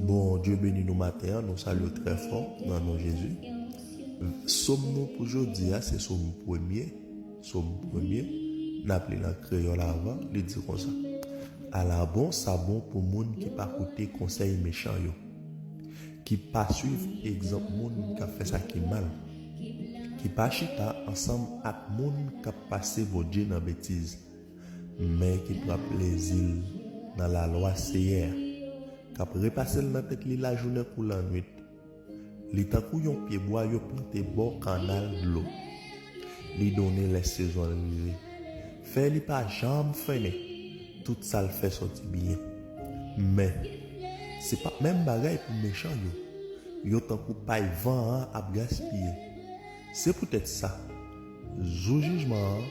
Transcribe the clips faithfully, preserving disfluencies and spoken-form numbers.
Bondye beni nou maten an, nou salye w trè fò nan non Jezi. Sòm nou pou jodi a se sòm premye, sòm premye, n ap li l an kreyòl avan, li di konsa: Ala bon sa bon pou moun ki pa koute konsèy mechan yo, ki pa swiv egzanp moun k ap fè sa ki mal, ki pa chita ansanm ak moun k ap pase Bondye nan betiz, men ki pran plezi l nan lalwa Seyè a, k ap repase l nan tèt li lajounen kou lannwit. Li tankou yon pyebwa yo plante bò kannal dlo. Li donnen lè sezon l rive. Fèy li pa janm fennen. Tout sa l fè sòti byen. Men, se pa menm bagay pou mechan yo. Yo tankou pay van an ap gaspiye. Se poutèt sa, jou jijman an,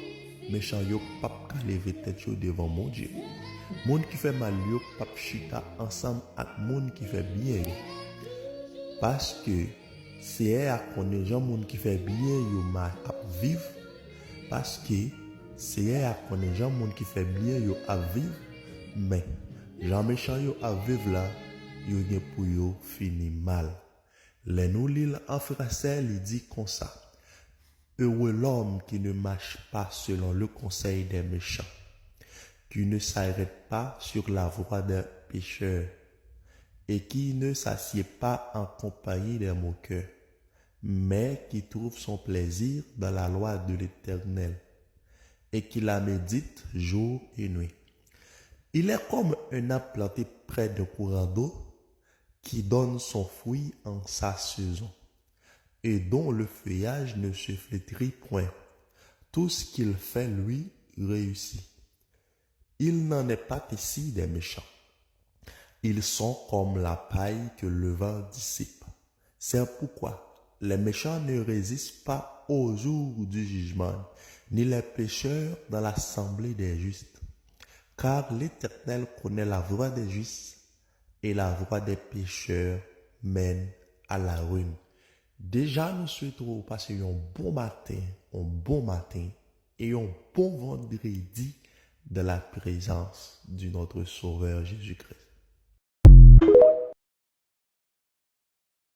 mechan yo p ap ka leve tèt yo devan Bondye. Moun ki fè mal yo p ap chita ansanm ak moun ki fè byen yo. Paske Seyè a konnen jan moun ki fè byen yo ma-, ap viv. Paske Seyè a konnen jan moun ki fè byen yo ap viv. Men, jan mechan yo ap viv la, yo gen pou yo fini mal. Lè nou li l an fransè, li di konsa: Heureux l'homme qui ne marche pas selon le conseil des méchants, qui ne s'arrête pas sur la voie des pécheurs, et qui ne s'assied pas en compagnie des moqueurs, mais qui trouve son plaisir dans la loi de l'Éternel, et qui la médite jour et nuit. Il est comme un arbre planté près d'un courant d'eau, qui donne son fruit en sa saison, et dont le feuillage ne se flétrit point. Tout ce qu'il fait lui réussit. Il n'en est pas ainsi des méchants. Ils sont comme la paille que le vent dissipe. C'est pourquoi les méchants ne résistent pas au jour du jugement, ni les pécheurs dans l'assemblée des justes. Car l'Éternel connaît la voie des justes, et la voie des pécheurs mène à la ruine. Deja, nou swete w pase yon bon maten, yon bon maten, e yon bon vandredi dans la présence de notre Sauveur Jésus-Christ.